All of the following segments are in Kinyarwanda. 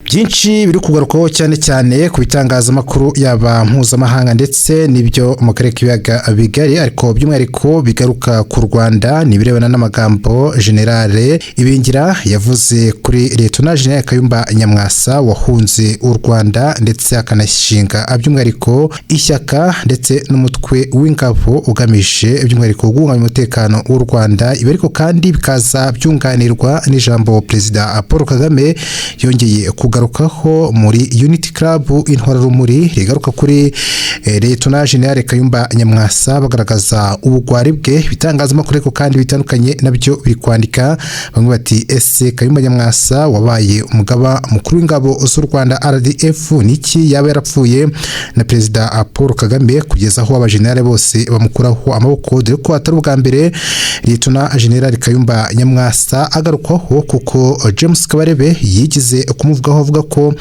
Byinshi biri kugarukwaho cyane cyane ku bitangazamakuru, yaba mpuzamahanga ndetse n'ibyo mu karere k'ibiyaga bigari, ariko by'umwihariko bigaruka ku Rwanda, ni ibirebana n'amagambo Generale Ibingira yavuze kuri Liyetona Generale Kayumba Nyamwasa wahunze u Rwanda, ndetse akanashinga by'umwihariko ishyaka ndetse n'umutwe w'ingabo ugamije by'umwihariko guhungabanya umutekano w'u Rwanda. Ibi ariko kandi bikaza byunganirwa n'ijambo Perezida Paul Kagame yongeye kugarukaho muri Unity Club Intwararumuri, rigaruka kuri Liyetona Generale Kayumba Nyamwasa, bagaragaza ubugwari bwe. Ibitangazamakuru ariko kandi bitandukanye nabyo biri kwandika, bamwe bati: "Ese Kayumba Nyamwasa wabaye umugaba mukuru w'ingabo z'u Rwanda RDF, niki yaba yarapfuye na Perezida Paul Kagame kugeza aho abajenerali bose bamukuraho amaboko?" Dore ko atari ubwa mbere Liyetona Generale Kayumba Nyamwasa agarukwaho, kuko James Kabarebe yigize kumuvugaho, avuga ko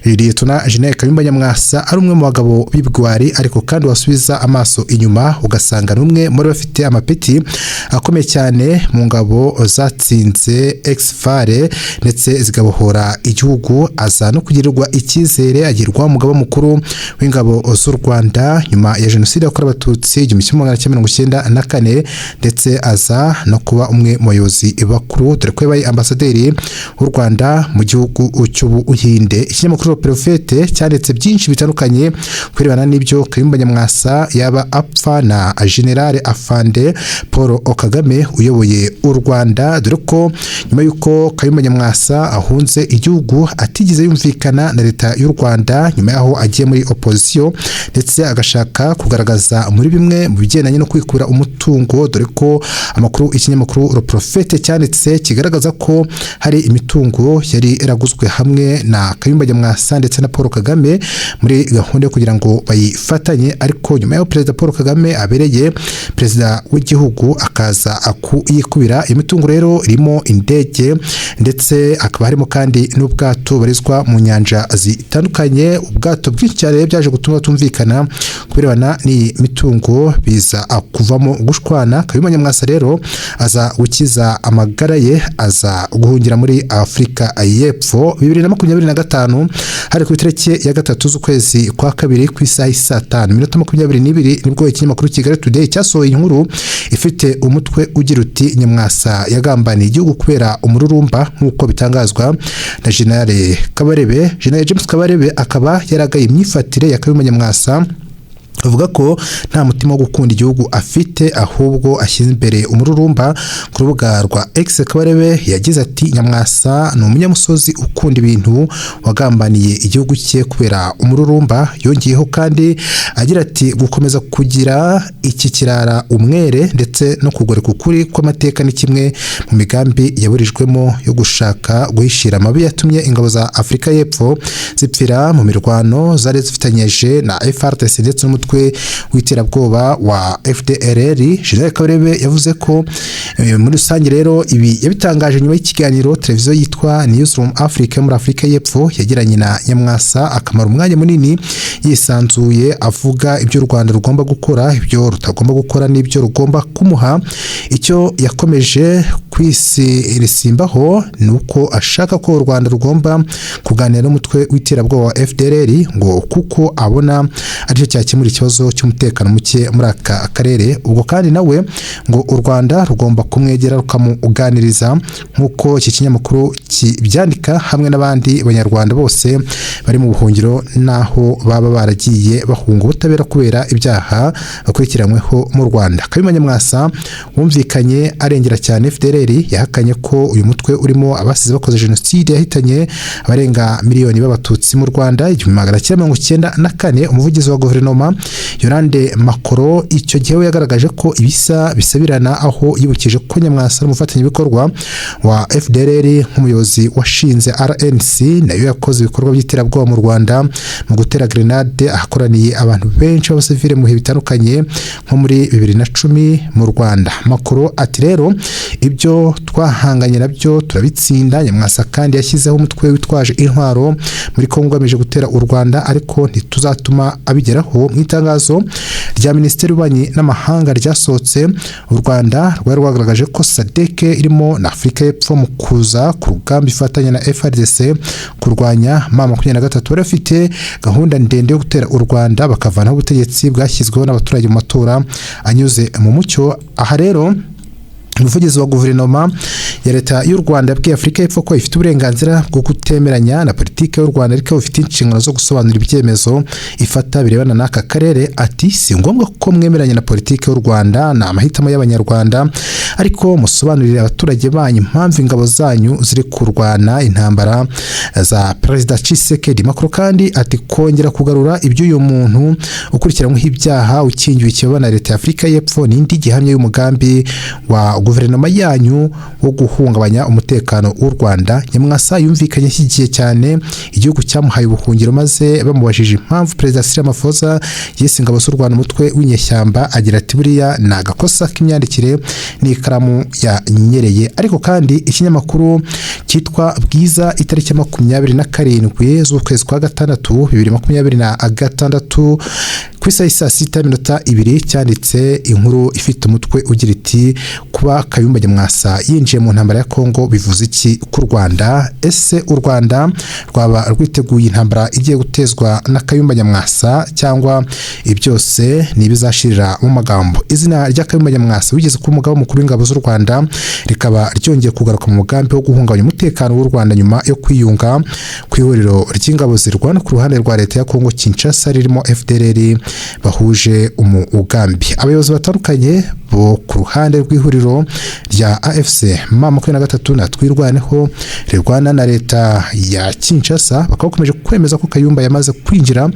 Liyetona Generale Kayumba Nyamwasa ari umwe mu bagabo b'ibigwari, ariko kandi wasubiza amaso inyuma ugasanga ni umwe muri bafite amapeti akomeye cyane mu ngabo zatsinze ex-FAR ndetse zigabohora igihugu, aza no kugirirwa icyizere agirwa umugaba mukuru w'ingabo z'u Rwanda nyuma ya Jenoside yakorewe Abatutsi 1994, ndetse aza no kuba umwe mu bayobozi bakuru, dore ko yabaye ambasaderi w'u Rwanda mu gihugu cy'Ubuhinde. Ikinyamakuru Prophète cyanditse byinshi bitandukanye kubirebana n'ibyo Kayumba Nyamwasa yaba apfa na Generale Afande Paul Kagame uyoboye u Rwanda, dore ko nyuma y'uko Kayumba Nyamwasa ahunze igihugu atigeze yumvikana na leta y'u Rwanda, nyuma y'aho agiye muri opozisiyo ndetse agashaka kugaragaza muri bimwe mu bigendanye no kwikura umutungo, dore ko amakuru ikinyamakuru Le Prophète cyanditse kigaragaza ko hari imitungo yari yaraguzwe hamwe na Kayumba Nyamwasa ndetse na Paul Kagame muri gahunda yo kugira ngo bayifatanye, ariko nyuma y'aho Perezida Paul Kagame abereye perezida w'igihugu akaza kuyikubira. Iyo mitungo rero irimo indege, ndetse hakaba harimo kandi n'ubwato bubarizwa mu nyanja zitandukanye, ubwato bwinshi cyane. Byaje gutuma batumvikana ku birebana n'iyi mitungo, biza kuvamo gushwana. Kayumba Nyamwasa rero aza gukiza amagara ye, aza guhungira muri Afurika y'Epfo. 2025, hari ku itariki ya 3 z'ukwezi kwa kabiri, ku isaha saa 5 minota 22, nibwo ikinyamakuru Kigali Today cyasohoye inkuru ifite umutwe ugira uti: "Nyamwasa yagambaniye igihugu kubera umururumba", nk'uko bitangazwa na Generale Kabarebe. General James Kabarebe akaba yaragaye imyifatire ya Kayumba Nyamwasa, avuga ko nta mutima wo gukunda igihugu afite, ahubwo ashyize imbere umururumba. Ku rubuga rwa X, Kabarebe yagize ati: "Nyamwasa ni umunyamusozi ukunda ibintu wagambaniye igihugu cye kubera umururumba." Yongeyeho kandi agira ati: "Gukomeza kugira iki kirara umwere ndetse no kugoreka ukuri kw'amateka ni kimwe mu migambi yaburijwemo yo gushaka guhishira amabi yatumye ingabo za Afurika y'Epfo zipfira mu mirwano zari zifitanyije na FARDC ndetse n'umutwe w'iterabwoba wa FDLR." General Kabarebe yavuze ko muri rusange rero ibi yabitangaje nyuma y'ikiganiro televiziyo yitwa Newsroom Africa muri Afurika y'Epfo yagiranye na Nyamwasa, akamara umwanya munini yisanzuye avuga ibyo u Rwanda rugomba gukora, ibyo rutagomba gukora n'ibyo rugomba kumuha. Icyo yakomeje kwisirimbaho ni uko ashaka ko u Rwanda rugomba kuganira n'umutwe w'iterabwoba wa FDLR, ngo kuko abona aricyo cyakemura ikibazo cy'umutekano muke muri aka karere. Ubwo kandi nawe ngo u Rwanda rugomba kumwegera rukamuganiriza, nk'uko iki kinyamakuru kibyandika, hamwe n'abandi Banyarwanda bose bari mu buhungiro n'aho baba baragiye bahunga ubutabera kubera ibyaha bakurikiranyweho mu Rwanda. Kayumba Nyamwasa wumvikanye arengera cyane FDLR, yahakanye ko uyu mutwe urimo abasize bakoze jenoside yahitanye abarenga miliyoni b'Abatutsi mu Rwanda 1994. Umuvugizi wa guverinoma Yolande Makolo icyo gihe we yagaragaje ko ibisa bisabirana, aho yibukije ko Nyamwasa ari umufatanyabikorwa wa FDLR nk'umuyobozi washinze RNC, nayo yakoze ibikorwa by'iterabwoba mu Rwanda mu gutera grenade ahakoraniye abantu benshi b'abasivile mu bihe bitandukanye, nko muri 2010 mu Rwanda. Makolo ati: "Rero ibyo twahanganye nabyo turabitsinda. Nyamwasa kandi yashyizeho umutwe witwaje intwaro muri Kongo ugamije gutera u Rwanda, ariko ntituzatuma abigeraho." Mu itangazo rya rya Minisiteri y'Ububanyi n'Amahanga ryasohotse, u Rwanda rwari rwagaragaje ko SADC irimo na Afurika y'Epfo mu kuza ku rugamba ifatanya na FARDC kurwanya M23, bari bafite gahunda ndende yo gutera u Rwanda bakavanaho ubutegetsi bwashyizweho n'abaturage mu matora anyuze mu mucyo. Aha rero umuvugizi wa guverinoma ya Leta y'u Rwanda yabwiye Afurika y'Epfo ko ifite uburenganzira bwo kutemeranya na politiki y'u Rwanda, ariko ifite inshingano zo gusobanura ibyemezo ifata birebana n'aka karere. Ati: "Si ngombwa ko mwemeranya na politiki y'u Rwanda, ni amahitamo y'Abanyarwanda, ariko musobanurire abaturage banyu impamvu ingabo zanyu ziri kurwana intambara za Perezida Tshisekedi." Makuru kandi ati: "Kongera kugarura iby'uyu muntu ukurikiranyweho ibyaha ukingiwe ikibaba na Leta ya Afurika y'Epfo ni indi gihamya y'umugambi wa guverinoma yanyu wo guhungabanya umutekano w'u Rwanda." Nyamwasa yumvikanye ashyigikiye cyane igihugu cyamuhaye ubuhungiro, maze bamubajije impamvu Perezida Cyril Ramaphosa yise ingabo z'u Rwanda umutwe w'inyeshyamba, agira ati: "Buriya ni agakosa k'imyandikire n'ikaramu yanyereye." Ariko kandi ikinyamakuru cyitwa Bwiza, itariki 27 z'ukwezi kwa gatandatu 2026, ku isaha saa 6:02, cyanditse inkuru ifite umutwe ugira iti: "Kuba Kayumba Nyamwasa yinjiye mu ntambara ya Kongo bivuze iki ku Rwanda? Ese u Rwanda rwaba rwiteguye intambara igiye gutezwa na Kayumba Nyamwasa, cyangwa byose ni ibizashirira mu magambo?" Izina rya Kayumba Nyamwasa wigeze kuba umugaba mukuru w'ingabo z'u Rwanda rikaba ryongeye kugaruka mu mugambi wo guhungabanya umutekano w'u Rwanda nyuma yo kwiyunga ku ihuriro ry'ingabo zirwana ku ruhande rwa Leta ya Kongo Kinshasa ririmo FDLR bahuje umugambi. Abayobozi batandukanye bo ku ruhande rw'ihuriro rya AFC M23 na Twirwaneho rirwana na Leta ya Kinshasa bakaba bakomeje kwemeza ko Kayumba yamaze kwinjira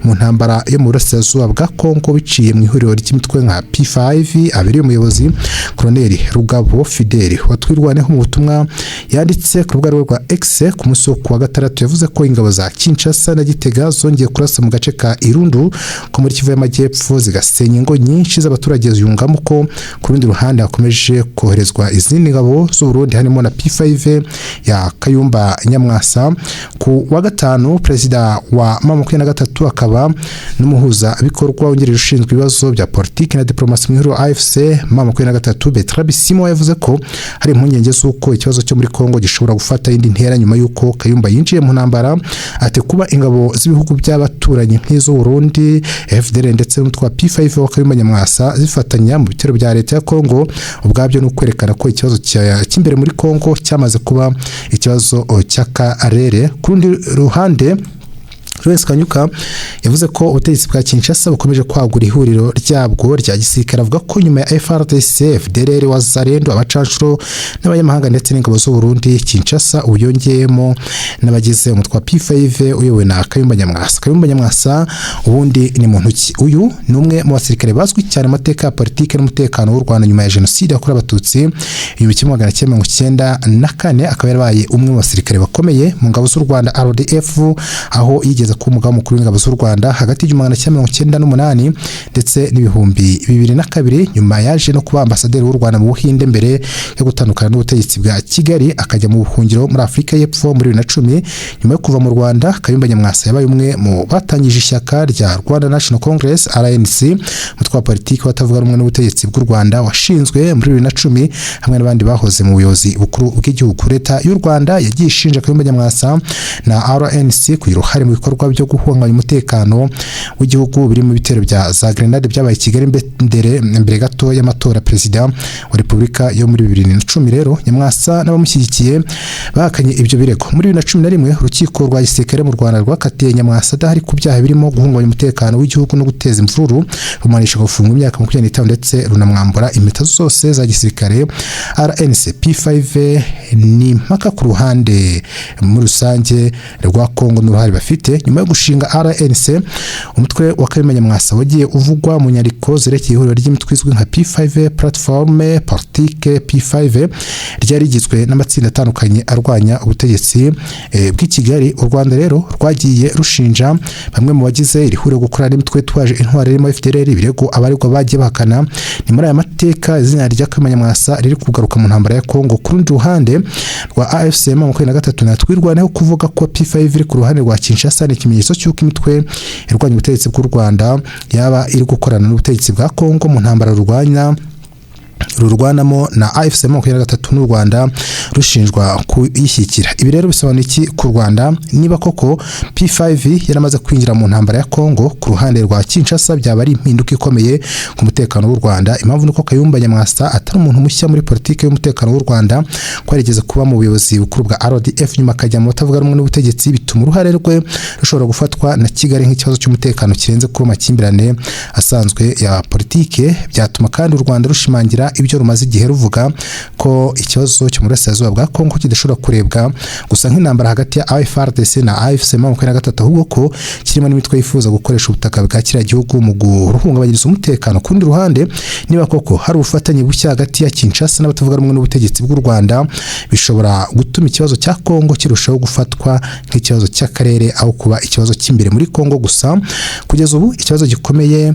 mu ntambara yo mu burasirazuba bwa Kongo biciye mu ihuriro ry'imitwe nka P5 abereye umuyobozi. Colonel Rugabo Fidel wa Twirwaneho, mu butumwa yanditse ku rubuga rwe rwa X ku munsi wo kuwa gatandatu, yavuze ko ingabo za Kinshasa na Gitega zongeye kurasa mu gace ka Irundu ko muri Kivu y'Amajyepfo, zigasenya ingo nyinshi z'abaturage. Ziyungamo ko ku rundi ruhande hakomeje koherezwa izindi ngabo z'u Burundi harimo na P5 ya Kayumba Nyamwasa. Ku wa gatanu, perezida wa M23 akaba n'umuhuzabikorwa wungirije ushinzwe ibibazo bya politiki na diplomasi mu ihuriro AFC M23, Bertrand Bisimwa, yavuze ko hari impungenge z'uko ikibazo cyo muri Kongo gishobora gufata indi ntera nyuma y'uko Kayumba yinjiye mu ntambara. Ati: "Kuba ingabo z'ibihugu by'abaturanyi nk'iz'u Burundi, FDLR ndetse n'umutwe wa P5 wa Kayumba Nyamwasa zifatanya mu bitero bya Leta ya Kongo, ubwabyo ni ukwerekana ko ikibazo cy'imbere muri Kongo cyamaze kuba ikibazo cy'akarere." Ku rundi ruhande, Lawrence Kanyuka yavuze ko ubutegetsi bwa Kinshasa bukomeje kwagura ihuriro ryabwo rya gisirikare. Avuga ko nyuma ya FARDC, FDLR, Wazalendo, abacanshuro n'abanyamahanga ndetse n'ingabo z'u Burundi, Kinshasa ubu yongeyemo n'abagize umutwe wa P5 uyobowe na Kayumba Nyamwasa. Kayumba Nyamwasa ubundi ni muntu ki? Uyu ni umwe mu basirikare bazwi cyane mu mateka ya politiki n'umutekano w'u Rwanda nyuma ya Jenoside yakorewe Abatutsi 1994, akaba yarabaye umwe mu basirikare bakomeye mu ngabo z'u Rwanda RDF, aho yigeze kuba umugaba mukuru w'ingabo z'u Rwanda hagati y'1998 ndetse n'2002. Nyuma yaje no kuba ambasaderi w'u Rwanda mu Buhinde mbere yo gutandukana n'ubutegetsi bwa Kigali akajya mu buhungiro muri Afurika y'Epfo muri 2010. Nyuma yo kuva mu Rwanda, Kayumba Nyamwasa yabaye umwe mu batangije ishyaka rya Rwanda National Congress RNC, umutwe wa politiki watavuga rumwe n'ubutegetsi bw'u Rwanda washinzwe muri 2010 hamwe n'abandi bahoze mu buyobozi bukuru bw'igihugu. Leta y'u Rwanda yagiye ishinja Kayumba Nyamwasa na RNC kugira uruhare mu bikorwa byo guhungabanya umutekano w'igihugu, birimo ibitero bya za grenade byabaye i Kigali mbere gato y'amatora perezida wa Repubulika yo muri 2010. Rero Nyamwasa n'abamushyigikiye bahakanye ibyo birego. Muri 2011, urukiko rwa gisirikare mu Rwanda rwakatiye Nyamwasa adahari ku byaha birimo guhungabanya umutekano w'igihugu no guteza imvururu, rumuhanisha gufungwa imyaka 25 ndetse runamwambura impeta zose za gisirikare. RNC, P5 ni impaka ku ruhande muri rusange rwa Kongo n'uruhare bafite. Nyuma yo gushinga RNC, umutwe wa Kayumba Nyamwasa wagiye uvugwa mu nyandiko zerekeye ihuriro ry'imitwe izwi nka P5, Plateforme Politique P5, ryari rigizwe n'amatsinda atandukanye arwanya ubutegetsi bw'i Kigali. U Rwanda rero rwagiye rushinja bamwe mu bagize iri huriro gukorana n'imitwe yitwaje intwaro irimo FDLR, ibirego abaregwa bagiye bahakana. Ni muri aya mateka izina rya Kayumba Nyamwasa riri kugaruka mu ntambara ya Kongo. Ku rundi ruhande rwa AFC M23 na Twirwaneho, kuvuga ko P5 iri ku ruhande rwa Kinshasa ni ikimenyetso cy'uko imitwe irwanya ubutegetsi. ubutegetsi bw'u Rwanda yaba iri gukorana n'ubutegetsi bwa Kongo mu ntambara rurwanamo na AFC 23 n'u Rwanda rushinjwa kuyishyigikira. Ibi rero bisobanuye iki ku Rwanda? Niba koko P5 yaramaze kwinjira mu ntambara ya Kongo ku ruhande rwa Kinshasa, byaba ari impinduka ikomeye ku mutekano w'u Rwanda. Impamvu nuko Kayumba Nyamwasa atari umuntu mushya muri politiki y'umutekano w'u Rwanda, ko yarigeze kuba mu buyobozi bukuru bwa RDF, nyuma akajya mu batavuga rumwe n'ubutegetsi, bituma uruhare rwe rushobora gufatwa na Kigali nk'ikibazo cy'umutekano kirenze kuba amakimbirane asanzwe ya politike. Byatuma kandi u Rwanda rushimangira ibyo rumaze igihe ruvuga, ko ikibazo cyo mu burasirazuba bwa Kongo kidashobora kurebwa gusa nk'intambara hagati ya FARDC na AFC 23, ahubwo ko kirimo n'imitwe yifuza gukoresha ubutaka bwa kiriya gihugu mu guhungabanyiriza umutekano. Ku rundi ruhande, niba koko hari ubufatanye bushya hagati ya Kinshasa n'abatavuga rumwe n'ubutegetsi bw'u Rwanda, bishobora gutuma ikibazo cya Kongo kirushaho gufatwa nk'ikibazo cy'akarere aho kuba ikibazo cy'imbere muri Kongo gusa. Kugeza ubu, ikibazo gikomeye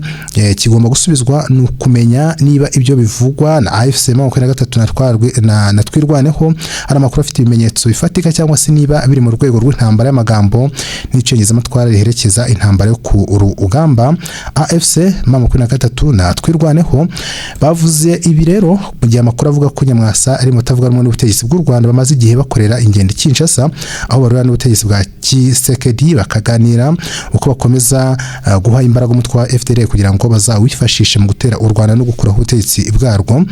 kigomba gusubizwa ni ukumenya niba ibyo bivugwa na AFC 23 na Twirwaneho ari amakuru afite ibimenyetso bifatika, cyangwa se niba biri mu rwego rw'intambara y'amagambo n'icengezamatwara riherekeza intambara yo ku rugamba. AFC 23 na Twirwaneho bavuze ibi rero mu gihe amakuru avuga ko Nyamwasa ari mu batavuga rumwe n'ubutegetsi bw'u Rwanda bamaze igihe bakorera ingendo i Kinshasa, aho barura n'ubutegetsi bwa Tshisekedi, bakaganira uko bakomeza guha imbaraga umutwe wa FDLR kugira ngo bazawifashishe mu gutera u Rwanda no gukuraho ubutegetsi bwarwo.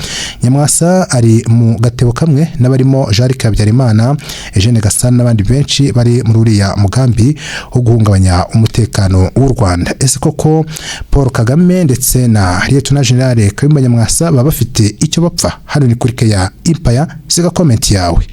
Nyamwasa ari mu gatebo kamwe n'abarimo Jean Luc Habyarimana, Eugene Gasana n'abandi benshi bari muri uriya mugambi wo guhungabanya umutekano w'u Rwanda. Ese koko Paul Kagame ndetse na Lieutenant General Kayumba Nyamwasa baba bafite icyo bapfa? Hano ni kuri Keya Empire, siga comment yawe.